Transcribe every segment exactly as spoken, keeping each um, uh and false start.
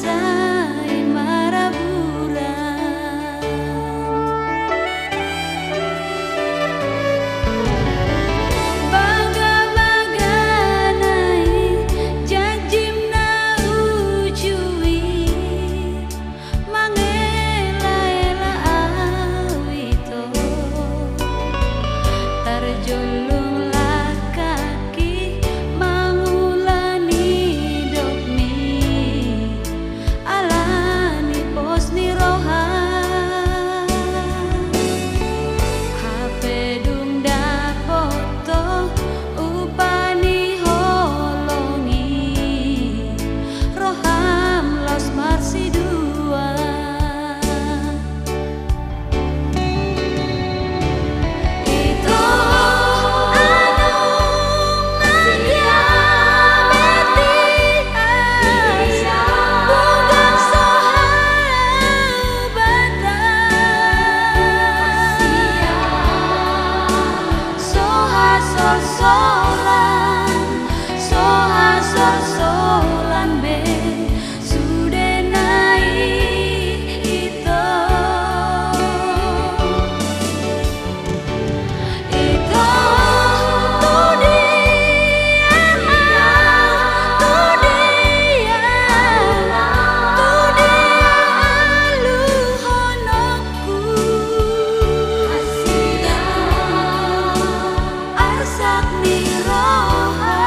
sai maraburan. Bagabagana i janjim na uju i, mangelaela au ito. Tarjollung langkangki mangula nidokmi, ala ni pos ni roha. Hape dung dapot ho upa ni holong i, roham laos marsidua. Ito, adong na dia metias, bukan soha batas. So hasolsolan, so hasolsolan be sude na i ito. Ito, tu dia, tu dia, tu dia aluhononku. Arsak ni roha,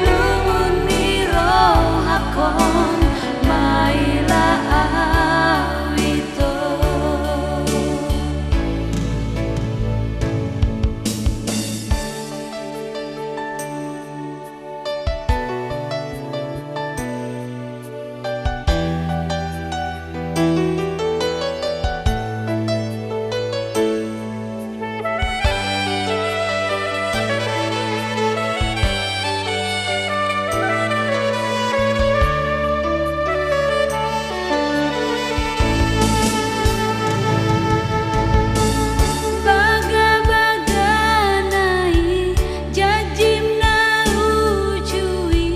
lungun ni rohakon, maila au ito. Bagabagana i janjim na uju i,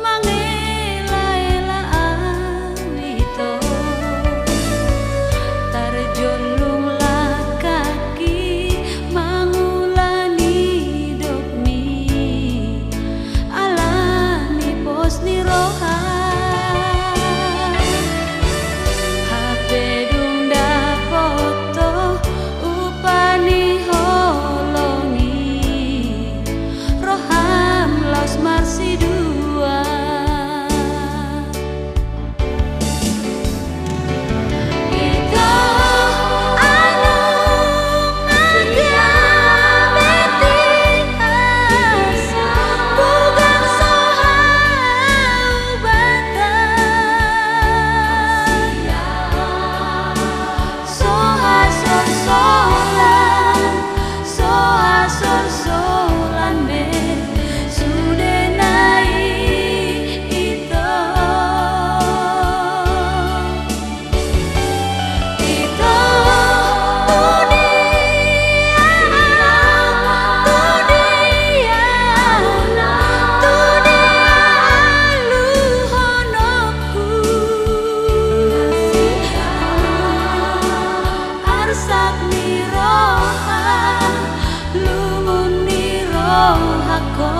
mangelaela au ito. Tarjollung langkangki mangula nidokmi, ala ni pos ni roha. Hape dung dapot ho upa ni holong i, roham laos marsidua. Ito, adong na dia metias, bukan soha batas. So hasolsolan, so hasolsolan be sude na i ito. Ito, tu dia, tu dia, tu dia aluhononku. Arsak ni roha, lungun ni rohakon.